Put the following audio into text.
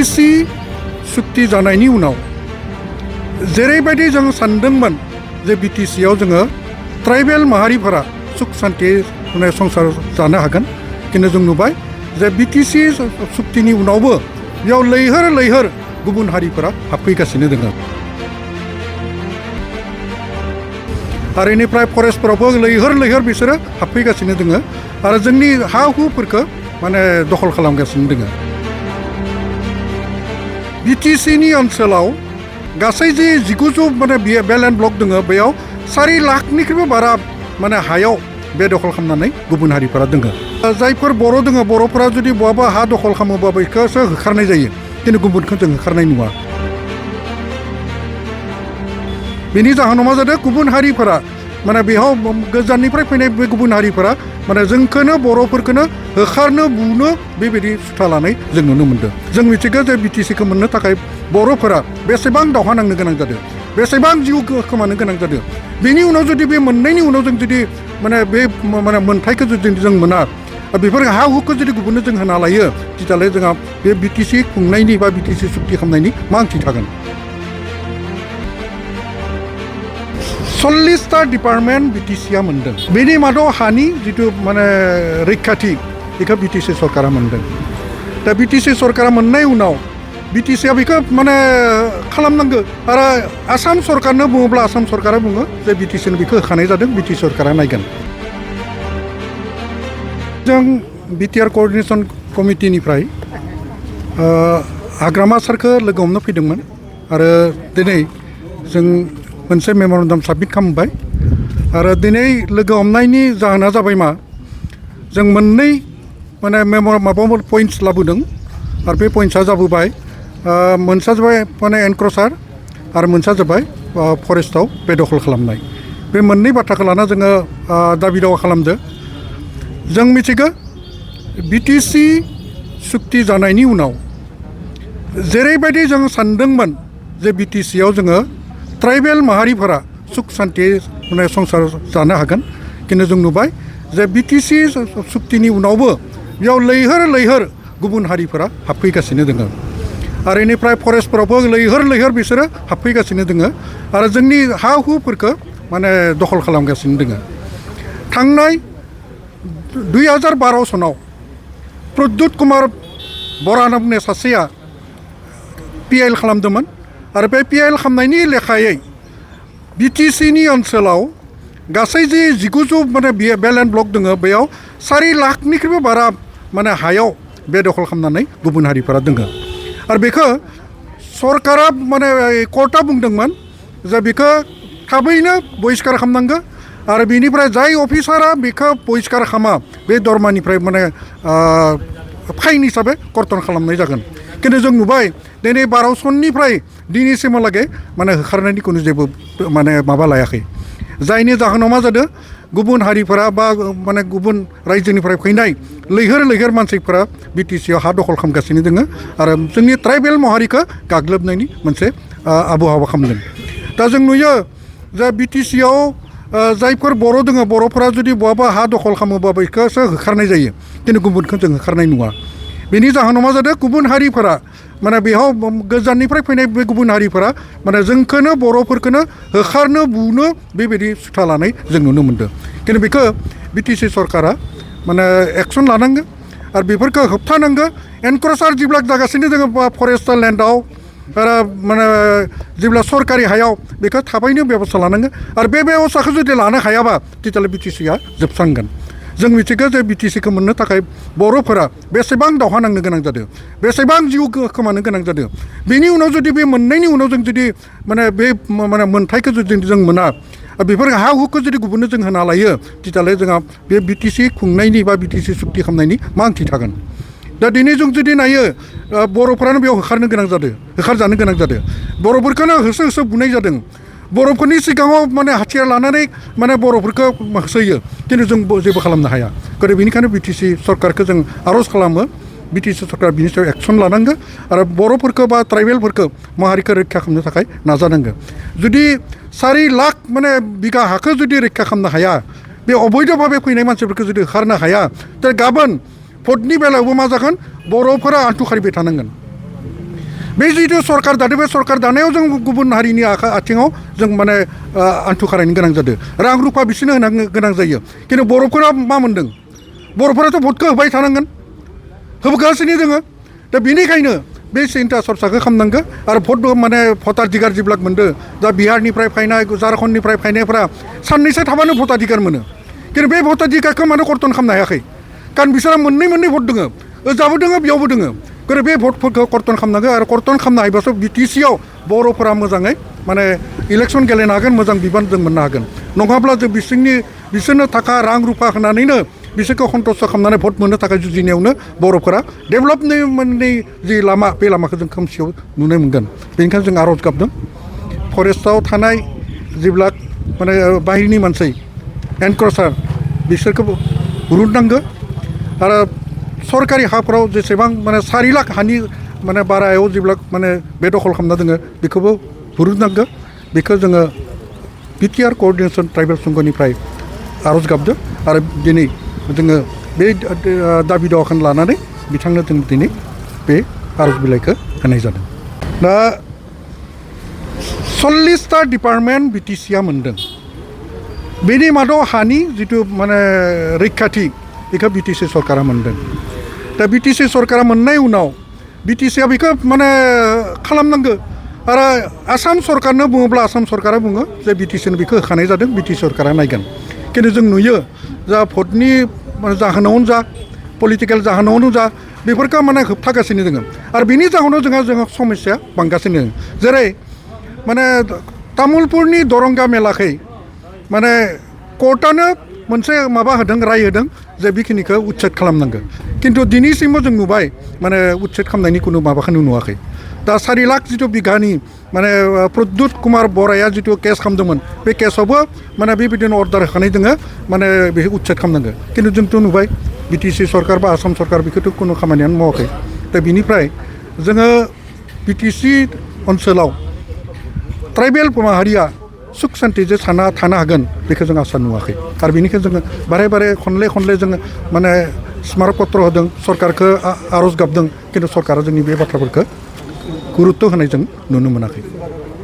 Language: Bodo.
बिटिसि सुक्ति जानायनि उनाव जेरैबायदि जों सानदोंमोन जे बिटिसियाव जोङो ट्राइबेल माहारिफोरा सुख शान्ति संसार जानो हागोन खिन्थु जों नुबाय जे बिटिसि सुक्तिनि उनावबो बेयाव लैहोर लैहोर गुबुन हारिफोरा हाबफैगासिनो दङ आरो इनिफ्राय फरेस्टफोरावबो लैहोर लैहोर बिसोरो हाबफैगासिनो दङ आरो जोंनि हा हुफोरखौ माने दखल खालामगासिनो दङ बिटिसिनि ओनसोलाव गासै जे 1900 माने बेलेन्ड ब्लक दङ बेयाव 4 लाखनिख्रुइबो बारा माने हायाव बे दखल खालामनानै गुबुन हारिफोरा दङ जायफोर बर' दङ बर'फोरा जुदि बहाबा हा दखल खालामोबा बेखौसो होखारनाय जायो खिन्थु गुबुनखौ जों होखारनाय नुवा बेनि जाहोनाव मा जादों गुबुन हारिफोरा माने बेयाव गोजाननिफ्राय फैनाय बे गुबुन हारिफोरा माने जोंखौनो बर'फोरखौनो होखारनो बुनो बेबायदि सुथा लानाय जों नुनो मोनदों जों मिथिगौ जे बिटिसिखौ मोननो थाखाय बर'फोरा बेसेबां दावहा नांनो गोनां जादों बेसेबां जिउ खोमानो गोनां जादों बेनि उनाव जुदि बे मोननायनि उनाव जों जुदि माने बे माने मोन्थायखौ जुदि जों मोना बेफोर हा हुखौ जुदि गुबुननो जों होना लायो तिताले जोंहा बे बिटिसि खुंनायनि बा बिटिसि सुक्ति खालामनायनि मा ओंथि थागोन 40टा डिपार्टमेन्ट बिटिसिया मोनदों बेनि मादाव हानि जिथु माने रैखाथि बेखौ बिटिसि सरकारा मोनदों दा बिटिसि सरकारा मोननाय उनाव बिटिसिया बेखौ माने खालामनांगौ आरो आसाम सरकारनो बुङोब्ला आसाम सरकारा बुङो जे बिटिसिनो बेखौ होखानाय जादों बिटिसि सरकारा नायगोन जों बिटिआर कअर्डिनेसन कमिटिनिफ्राय हाग्रामा सारखौ लोगो हमनो फैदोंमोन आरो दिनै जों मोनसे मेम'रेन्डाम साबमिट खालामबाय आरो दिनै लोगो हमनायनि जाहोना जाबाय मा जों मोननै माने माबा पइन्ट्स लाबोदों आरो बे पइन्ट्सआ जाबोबाय मोनसेया जाबाय माने एनक्रचार आरो मोनसेया जाबाय फरेस्टआव बेदखल खालामनाय बे मोननै बाथ्राखौ लाना जोङो दाबि दावा खालामदों जों मिथिगौ बिटिसि सुक्ति जानायनि उनाव जेरैबायदि जों सानदोंमोन जे बिटिसियाव जोङो ट्राइबेल माहारिफोरा सुख शान्ति माने संसार जानो हागोन खिन्थु जों नुबाय जे बिटिसि सुक्तिनि उनावबो बेयाव लैहोर लैहोर गुबुन हारिफोरा हाबफैगासिनो दङ आरो इनिफ्राय फरेस्टफोरावबो लैहोर लैहोर बिसोरो हाबफैगासिनो दङ आरो जोंनि हा हुफोरखौ माने दखल खालामगासिनो दङ थांनाय 2012 सनाव प्रद्युत कुमार बरा होनना बुंनाय सासेया पिएल खालामदोंमोन आरो बे पिएल खालामनायनि लेखायै बिटिसिनि ओनसोलाव गासै जे 1900 माने बेलेन्ड ब्लक दङ बेयाव 4 लाखनिख्रुइबो बारा माने हायाव बे दखल खालामनानै गुबुन हारिफोरा दङ आरो बेखौ सरकारा माने कर्टआ बुंदोंमोन जे बेखौ थाबैनो बहिष्कार खालामनांगौ आरो बेनिफ्राय जाय अफिसारा बेखौ बहिष्कार खालामा बे दरमानिफ्राय माने फाइन हिसाबै कर्तन खालामनाय जागोन खिन्थु जों नुबाय दिनै 12 सननिफ्राय दिनैसिमहालागै माने होखारनायनि खुनु जेबो माने माबा लायाखै जायनि जाहोनाव मा जादों गुबुन हारिफोरा बा माने गुबुन रायजोनिफ्राय फैनाय लैहोर लैहोर मानसिफोरा बिटिसियाव हा दखल खालामगासिनो दङ आरो जोंनि ट्राइबेल माहारिखौ गाग्लोबनायनि मोनसे आबहावा खालामदों दा जों नुयो जे बिटिसियाव जायफोर बर' दङ बर'फोरा जुदि बहाबा हा दखल खालामोबा बेखौसो होखारनाय जायो खिन्थु गुबुनखौ जों होखारनाय नुवा बेनि जाहोनाव मा जादों गुबुन हारिफोरा माने बेयाव गोजाननिफ्राय फैनाय बे गुबुन हारिफोरा माने जोंखौनो बर'फोरखौनो होखारनो बुनो बेबायदि सुथा लानाय जों नुनो मोनदों खिन्थु बेखौ बिटिसि सरकारा माने एक्सन लानांगौ आरो बेफोरखौ होबथानांगौ एनक्रचार जेब्ला जागासिनो जोङो फरेस्ट लेन्डआव आरो माने जेब्ला सरकारि हायाव बेखौ थाबैनो बेबस्था लानांगौ आरो बे बेबस्थाखौ जुदि लानो हायाबा तिताले बिटिसिया जोबस्रांगोन जों मिथिगौ जे बिटिसिखौ मोननो थाखाय बर'फोरा बेसेबां दावहा नांनो गोनां जादों बेसेबां जिउ खोमानो गोनां जादों बेनि उनाव जुदि बे मोननायनि उनाव जों जुदि माने बे माने मोन्थायखौ जुदि जों मोना बेफोर हा हुखौ जुदि गुबुननो जों होना लायो तिताले जोंहा बे बिटिसि खुंनायनि बा बिटिसि सुक्ति खालामनायनि मा ओंथि थागोन दा दिनै जों जुदि नायो बर'फोरानो बेयाव होखारजानो गोनां जादों बर'फोरखौनो होसो होसो बुनाय जादों बर'फोरनि सिगाङाव माने हाथियार लानानै माने बर'फोरखौ होसोयो खिन्थु जों जेबो खालामनो हाया बेनिखायनो बिटिसि सरकारखौ जों आर'ज खालामो बिटिसि सरकार बिनि सायाव एक्सन लानांगौ आरो बर'फोरखौ बा ट्राइबेलफोरखौ माहारिखौ रैखा खालामनो थाखाय नाजानांगौ जुदि 4 लाख माने बिगा हाखौ जुदि रैखा खालामनो हाया बे अबैधभावे फैनाय मानसिफोरखौ जुदि होखारनो हाया दा गाबोन भटनि बेलायावबो मा जागोन बर'फोरा आन्थु खारिबाय थानांगोन बे जिथु सरकार दादों बे सरकार दानायाव जों गुबुन हारिनि आथिङाव जों माने आन्थु खारायनो गोनां जादों रां रुफा बिसोरनो होनो गोनां जायो खिन्थु बर'फोरा मा मोन्दों बर'फोराथ' भटखौ होबाय थानांगोन होबोगासिनो दोङो दा बेनिखायनो बे सिन्था सरसाखौ खालामनांगौ आरो भट माने भटाधिकार जिब्लाक मोनदों दा बिहारनिफ्राय फैनाय झारखन्डनिफ्राय फैनायफ्रा साननैसो थाबानो भटाधिकार मोनो खिन्थु बे भटाधिकारखौ मानो कर्तन खालामनो हायाखै कारण बिसोरहा मोननै भट दङ ओजाबो दङ बेयावबो दङ गोरो बे भटफोरखौ कर्तन खालामनांगौ आरो कर्तन खालामनो हायोबासो बिटिसिआव बर'फोरा मोजाङै माने इलेक्सन गेलेनो हागोन मोजां बिबान जों मोननो हागोन नङाब्ला जों बिसोरनो थाखा रां रुफा होनानैनो बिसोरखौ सन्तुष्ट खालामनानै भट मोननो थाखाय जुजिनायावनो बर'फोरा डेभेलपमेन्टनि जि लामा बे लामाखौ जों खोमसियाव नुनो मोनगोन बेनिखायनो जों आर'ज गाबदों फरेस्टआव थानाय जिब्ला माने बाहिरनि मानसि एनक्रचार बिसोरखौ रुदनांगौ आरो सरकारि हाफोराव जेसेबां माने 4 लाख हानि माने बारायाव जेब्ला माने बेदखल खालामना दोङो बेखौबो हुरुदनांगौ बेखौ जोङो बिटिआर क'अर्डिनेसन ट्राइबेल संघनिफ्राय आर'ज गाबदों आरो दिनै जोङो बे दाबि दावाखौ लानानै बिथांनो जों दिनै बे आर'ज बिलाइखौ होनाय जादों दा 40टा डिपार्टमेन्ट बिटिसिआ मोनदों बेनि मादाव हानि जिथु माने रैखाथि बेखौ बिटिसि सरकारा मोनदों दा बिटिसि सरकारा मोननाय उनाव बिटिसिआ बेखौ माने खालामनांगौ आरो आसाम सरकारनो बुङोब्ला आसाम सरकारा बुङो जे बिटिसिनो बेखौ होखानाय जादों बिटिसि सरकारा नायगोन खिन्थु जों नुयो जा भटनि जाहोनावनो जा पलिटिकेल जाहोनावनो जा बेफोरखौ माने होबथागासिनो दोङो आरो बिनि जाहोनाव जोंहा समस्या बांगासिनो जेरै माने तामुलपुरनि दरंगा मेलाखै माने कर्टआनो मोनसे माबा होदों राय होदों जे बेखिनिखौ उच्चेद खालामनांगौ खिन्थु दिनैसिमबो जों नुबाय माने उच्चेद खालामनायनि खुनु माबाखौनो नुवाखै दा 4 लाख जिथु बिघानि माने प्रद्युत कुमार बराया जिथु केस खालामदोंमोन बे केसावबो माने बेबायदिनो अर्डार होखानाय दोङो माने बेखौ उच्चेद खालामनांगौ खिन्थु जोंथ' नुबाय बिटिसि सरकार बा आसाम सरकार बेखौथ' खुनु खामानियानो मावाखै दा बिनिफ्राय जोङो बिटिसि ओनसोलाव ट्राइबेल माहारिया सुख सान्तिजों थानो हागोन बेखौ जों आसा नुवाखै आरो बेनिखायनो जोङो बारे खनले जोङो माने स्मारक पत्र होदों सरकारखौ आर'ज गाबदों खिन्थु सरकारा जोंनि बे बाथ्राफोरखौ गुरुत्व होनाय जों नुनो मोनाखै